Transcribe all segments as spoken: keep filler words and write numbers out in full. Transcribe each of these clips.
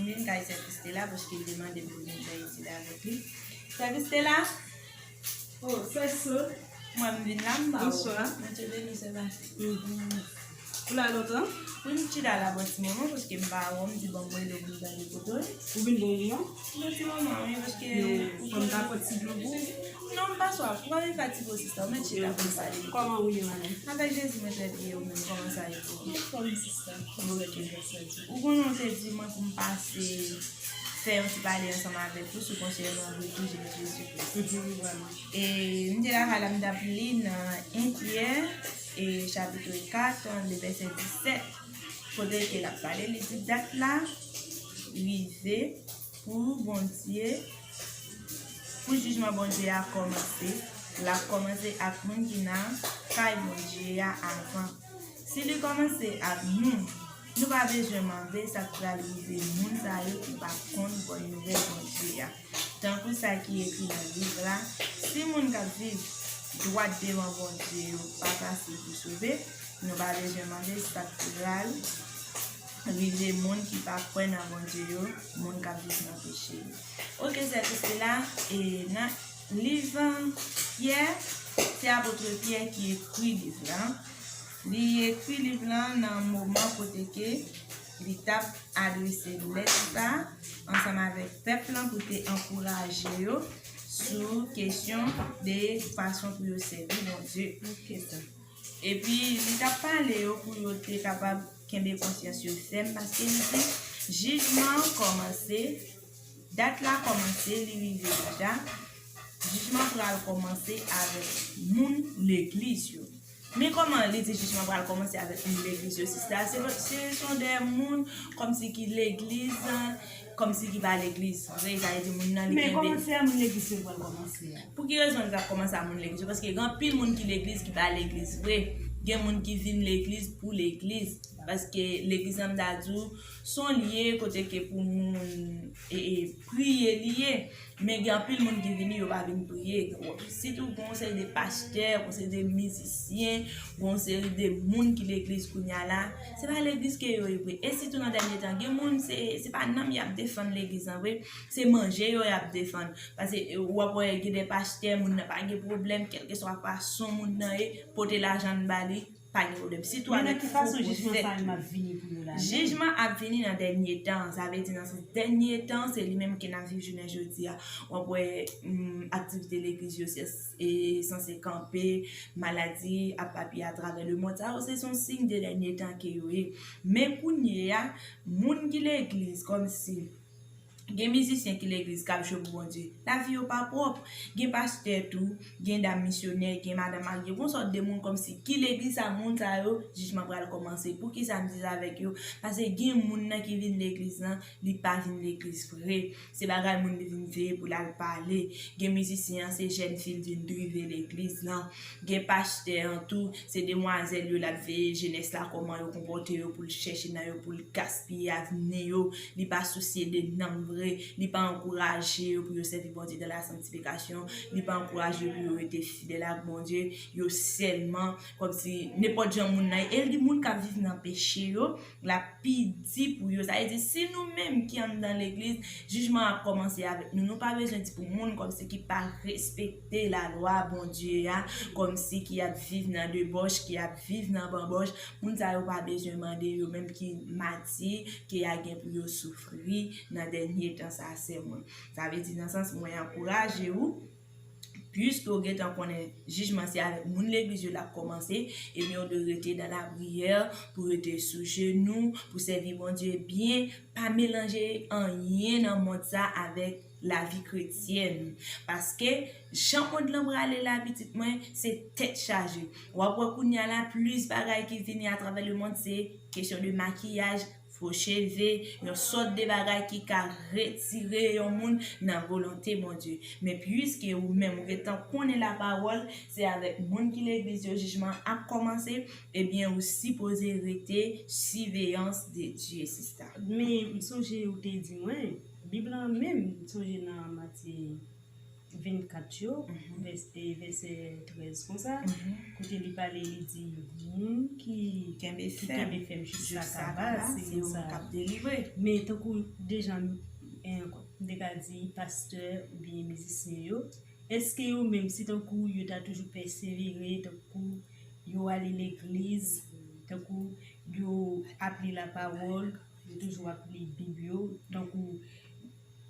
Vin kay sè Kristela paske l te mande m pou vin fè etid avèk li. Sè Kristela, Oh, sè Sol. Mwen, m vin la, m ba ou. Bonswa. Bondye beni w, sè Pati. Ou la lontan? Wi, m chita la bò ti moman paske m pa wè w, m di bon, m rele w pou m tande kote w ye. Ou vin bon moman? Bon ti moman, wi, paske Yo, fò m ta pran ti dlo pou ou? Non, m pa swaf. Ou pa vin fatige w, sista. Ou mèt chita pou m pale. Kòman ou ye, madanm? Avèk Jezi, mwen trè byen, ou menm, kòman sa ye pou ou? Anfòm, sista. Mwen rete grasa Dye. Ou konnen w te di mwen pou m pase fè yon ti pale ansanm avèk ou sou konsènan retou Jezi Kris. Mhm, vrèman. E m te lakay la, m t ap li nan en Pyè, e chapit kat, le vèsè disèt, kote ke l ap pale, li di, dat la rive pou Bondye, pou jijman Bondye a kòmanse. L ap kòmanse ak moun ki nan kay Bondye a avan. Si li kòmanse ak nou, nou pa bezwen mande sa k pral rive moun sa yo ki pa konn bòn nouvèl Bondye a. Tankou sa ki ekri nan liv la, si moun k ap viv dwat devan Bondye yo pa pase pou sove, nou pa bezwen mande sa k pral rive moun ki pa kwè nan Bondye yo, moun k ap viv nan peche yo. Oke, sè Kristela, e nan liv Pyè, se apot Pyè ki ekri liv la. Li ekri liv la nan moman kote ke li t ap adrese lèt sa ansanm avèk pèp lan pou te ankouraje yo sou kesyon de fason pou yo sèvi Bondye. Ok, sa. Epi li t ap pale yo pou yo te kapab kenbe konsyans yo fèm, paske li di, jijman an kòmanse, dat la kòmanse, li rive deja. Jijman pral kòmanse avèk moun legliz yo. Men kòman li di jijman pral kòmanse avèk moun legliz yo, sista? Se, se, se yon de moun kòmsi ki legliz, kòmsi ki pa legliz vre, sa vle di moun nan li Men kenbe. Kòmanse a moun legliz yo pral kòmanse a. Pou ki rezon li t ap kòmanse a moun legliz yo? Paske gen anpil moun ki legliz ki pa legliz vre. Gen moun ki vin legliz pou legliz. Paske legliz la, m ta di w, se yon lye kote ke pou moun e, e, priye li ye. Men gen anpil moun ki vini, yo pa vin priye. Sitou gen yon seri de pastè, gen yon seri de mizisyen, gen yon seri de moun ki legliz kounye a la. Se pa legliz ke yo ye vre. E sitou nan dènye tan, gen moun, se, se pa nanm y ap defann legliz lan vre. Se manje yo y ap defann. Paske, e, w ap wè gen de pastè, moun nan pa gen pwoblèm, kèlkeswa fason moun nan ye, pote lajan n ba li, pa gen pwoblèm. Sitou Men nan avèk ki fo fason jijman pwofèt. Sa yo ap vini pou yo la? Jijman ap vini nan dènye tan. Sa vle di nan sans dènye tan, se li menm ki n ap viv jounen jodi a. W ap wè, mm, aktivite legliz yo se, e, sanse kanpe, maladi ap papye atravè lemonn. Sa yo se yon siy de dènye tan ke yo ye. Men kounye a, moun ki legliz kòmsi gen mizisyen ki legliz k ap jwe pou Bondye. Lavi yo pa pwòp. Gen pastè tou, gen dam misyonè, gen madanm marye, gen yon sòt de moun kòmsi ki legliz sa, moun sa yo, jijman pral kòmanse. Poukisa m di sa avèk yo? Paske gen moun nan ki vin legliz lan, li pa vin legliz vre. Se bagay moun li vin veye pou l al pale. Gen mizisyen an, se jèn fi l vin drive legliz lan. Gen pastè an tou, se demwazèl yo l ap veye jenès la, kòman yo konpòte yo pou l chèche nan yo, pou l gaspiye avni yo. Li pa sousye de nanm vre, li pa ankouraje yo pou yo sèvi Bondye dans la sanctification, li pa ankouraje yo pou yo rete fidèl ak Bondye, yo sèlman, kòmsi nenpòt jan moun nan ye. E li di moun k ap viv nan peche yo, l ap pi di pou yo. Sa vle di, si nou menm ki anndan legliz, jijman ap kòmanse avèk nou. Nou pa bezwen di pou moun kòmsi ki pa respekte lalwa Bondye a, kòmsi ki ap viv nan debòch, ki ap viv nan banbòch. Moun sa yo pa bezwen mande yo menm ki mati ke y a gen pou yo soufri nan dènye tan sa, sè mwen. Sa vle di, nan sans mwen ankouraje ou, piske w gentan konnen jijman se avèk moun legliz yo l ap kòmanse, ebyen, w dwe rete dans la prière, pou rete sou jenou, pou sèvi Bondye byen, pa melanje anyen nan mond sa avèk lavi kretyèn. Paske, jan mond lan prale la, pitit mwen, se tèt chaje. W ap wè kounye a la, plis bagay ki vini atravè lemonn, se kesyon de makiyaj, fo cheve, yon sòt de bagay ki ka retire yon moun nan volonte Bondye. Men piske ou menm ou gentan konnen lapawòl, se avèk moun ki legliz yo jijman ap kòmanse, ebyen ou sipoze rete siveyans de Dye, sista. Men m sonje ou te di mwen, Bib lan menm, m sonje nan Matye vennkat yo, vès- e vèsè trèz konsa, kote li pale, li di, moun ki kenbe fèm jiska kaba, se moun k ap delivre. Men tankou deja, m te ka di pastè oubyen mizisyen yo, èske yo menm, si tankou yo ta toujou pèsevere, tankou yo ale legliz, tankou yo ap li lapawòl, yo toujou ap li Bib yo, tankou,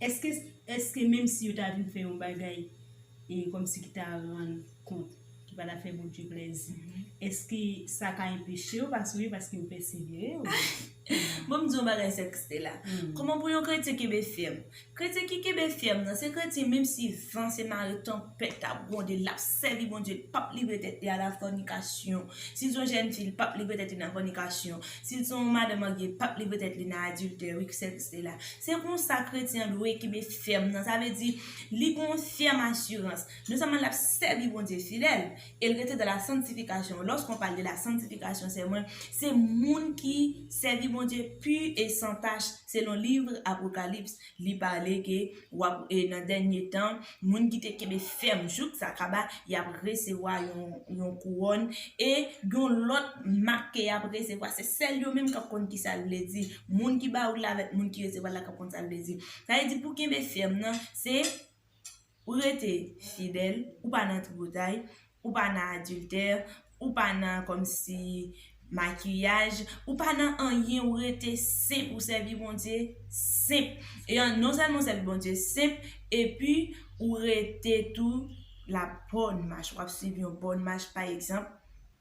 èske, èske menm si yo ta vin fè yon bagay, e kòmsi ki ta rann kont, ki pa ta fè Bondye plèzi, èske sa ka enpeche yo pa sove paske yo pèsevere, oubyen? Bon, m di yon bagay, sè Kristela. Kòman pou yon kretyen kenbe fèm? Kretyen ki kenbe fèm nan, se kretyen, menm si van se mare, tanpèt ap gwonde, l ap sèvi Bondye, l p ap livre tèt li a la fònikasyon. Si l se yon jèn fi, l p ap livre tèt li nan fònikasyon. Si l se yon madanm marye, l p ap livre tèt li nan adiltè. Wi, sè Kristela. Se konsa kretyen an dwe kenbe fèm nan. Sa vle di, li gen yon fèm asirans. Non sèlman l ap sèvi Bondye fidèl, e l rete dans la sanctification. Lorsqu'on parle de la sanctification, sè mwen, se moun ki sèvi Bondye pu e san tach, selon liv Apokalips. Li pale ke w ap, e nan dènye tan, moun ki te kenbe fèm jouk sa kaba, y ap resevwa yon, yon kouwòn, e yon lòt mak ke y ap resevwa. Se sèl yo menm k ap konn ki sa l vle di. Moun ki ba wout la avèk moun ki resevwa l la k ap konn sa l vle di. Sa vle di pou kenbe fèm nan, se ou rete fidèl, ou pa nan tripotay, ou pa nan adiltè, ou pa nan kòmsi makiyaj, ou pa nan anyen, ou rete senp, ou sèvi Bondye senp. E an, non sèlman ou sèvi Bondye senp, epi ou rete tou la bòn mach, w ap swiv yon bòn mach, pa egzanp,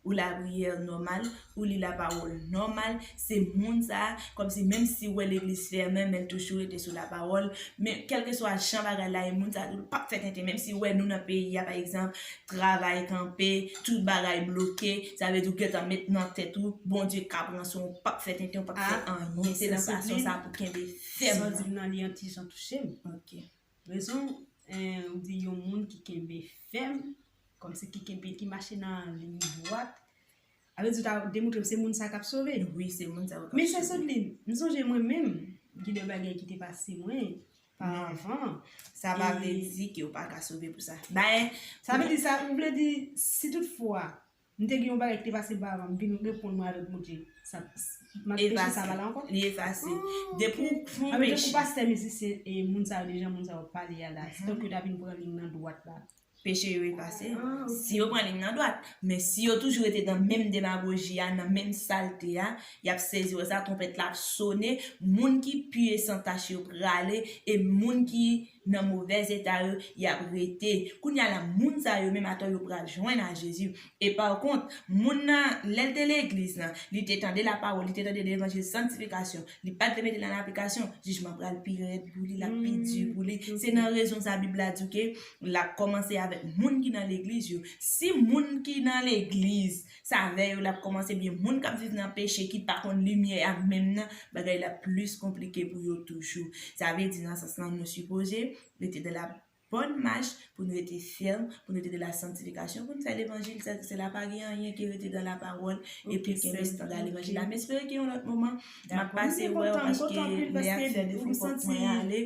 ou lapriyè nòmal, ou li lapawòl nòmal, se moun sa a, kòmsi menm si w wè legliz fèmen, men l toujou rete sou lapawòl, men kèlkeswa jan bagay la ye, moun sa a tou p ap fè tenten, menm si w wè nou nan peyi a, pa egzanp, travay kanpe, tout bagay bloke, sa vle di w gentan met nan tèt ou, Bondye ka pran swen w, p ap fè tenten, w p ap fè anyen, se nan fason sa a pou kenbe fèm nan. Sa w di m nan, li yon ti jan touche m. Ok. Rezon, eh, ou di yon moun ki kenbe fèm, kòmsi ki kenbe, ki mache nan liy dwat. Sa vle di w ta demontre m se moun sa k ap sove. Wi, se moun sa yo k ap sove. Men sè Sodlin, m sonje mwen menm, gen de bagay ki te pase mwen, pa avan. Sa pa vle di ke w pa ka sove pou sa. Bay, sa vle di sa, ou vle di, si toutfwa, m te gen yon bagay ki te pase m pa avan, m vin reponn mwen avèk Bondye. Sa, m ap peche sa pa la ankò? Li efase. Depi w fè yon peche. Tankou pastè, mizisyen, e moun sa yo, deja moun sa yo pale a la. Si tankou yo ta vin pran liy nan dwat la. Peche yo efase. Si yo pran liy nan dwat. Men si yo toujou rete nan menm demagoji a, nan menm salte a, y ap sezi wè sa, twonpèt la ap sone, moun ki pi e san tach yo prale, e moun ki nan movèz eta yo, y ap rete. Kounye a la, moun sa yo menm atò yo pral jwenn a Jezi. E pa kont, moun nan, lè l te legliz lan, li te tande lapawòl, li te tande levanjil, sanktifikasyon, li pa t vle mete l an aplikasyon, jijman pral pi rèd pou li, l ap pi di pou li. Se nan rezon sa Bib la di w ke l ap kòmanse avèk moun ki nan legliz yo. Si moun ki nan legliz, sa vè yo, l ap kòmanse byen, moun k ap viv nan peche, ki pa konn limyè a menm nan, bagay la plis konplike pou yo toujou. Sa vle di, nan sans lan, nou sipoze rete nan la bòn mach, pou nou rete fèm, pou nou rete de la sanktifikasyon, pou nou fè levanjil, sè Kristela, pa gen anyen ke rete dan lapawòl, epi kenbe estanda levanjil la. M espere ke yon lòt moman, m ap pase wè w, paske lè a fè defo, fòk mwen ale.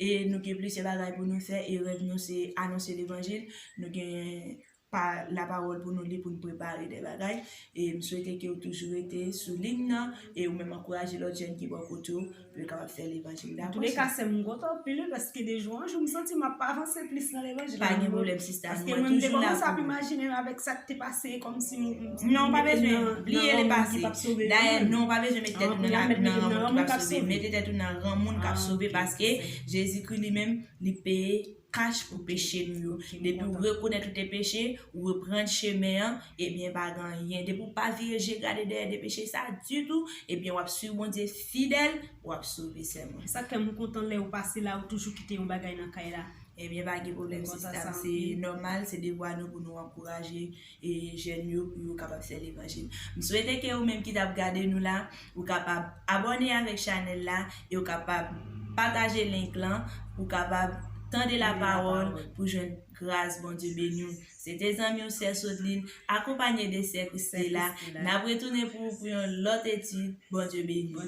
E nou gen plizyè bagay pou nou fè, e rèv nou se anonse levanjil. Nou gen pa lapawòl pou nou li, pou nou prepare de bagay. E m swete ke w toujou rete sou liy nan, e ou menm ankouraje lòt jèn ki bò kote w, pou yo kapab fè levanjil. Dakò, sè? Antouleka, sè m, m kontan anpil, wi, paske de jou an jou, m santi m ap avanse plis nan levanjil la. Pa gen pwoblèm, sista, nou toujou la pou ou. Paske mwen, m te kòmanse ap imajine m avèk sa k te pase, kòmsi m, m, non, pa bezwen bliye le pase. Dayè, non, pa bezwen met tèt ou nan, nan moun ki p ap sove. Mete tèt ou nan gran moun k ap sove, paske Jezikri li menm, li peye kach pou peche nou yo. Depi w rekonèt ou te peche, ou reprann chemen an, ebyen, pa gen anyen. Depi w pa vire je gade dèyè de peche sa ditou, ebyen, w ap swiv Bondye fidèl, w ap sove sèlman. Sa k fè m kontan lè ou pase la, ou toujou kite yon bagay nan kay la. Ebyen, pa gen pwoblèm, sista m, se nòmal, se devwa nou pou nou ankouraje e jèn yo pou yo kapab fè levanjil. M swete ke ou menm ki t ap gade nou la, ou kapab abòne avèk chanèl la, e ou kapab pataje link lan, ou kapab tande lapawòl pou jwenn gras Bondye beni w. Se te zanmi w, sè Sodlin, akonpanye de sè Kristela. N ap retounen pou, pou yon lòt etid. Bondye beni w.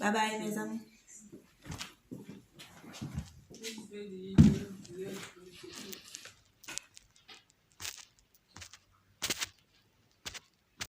Bye bye, mezanmi. Li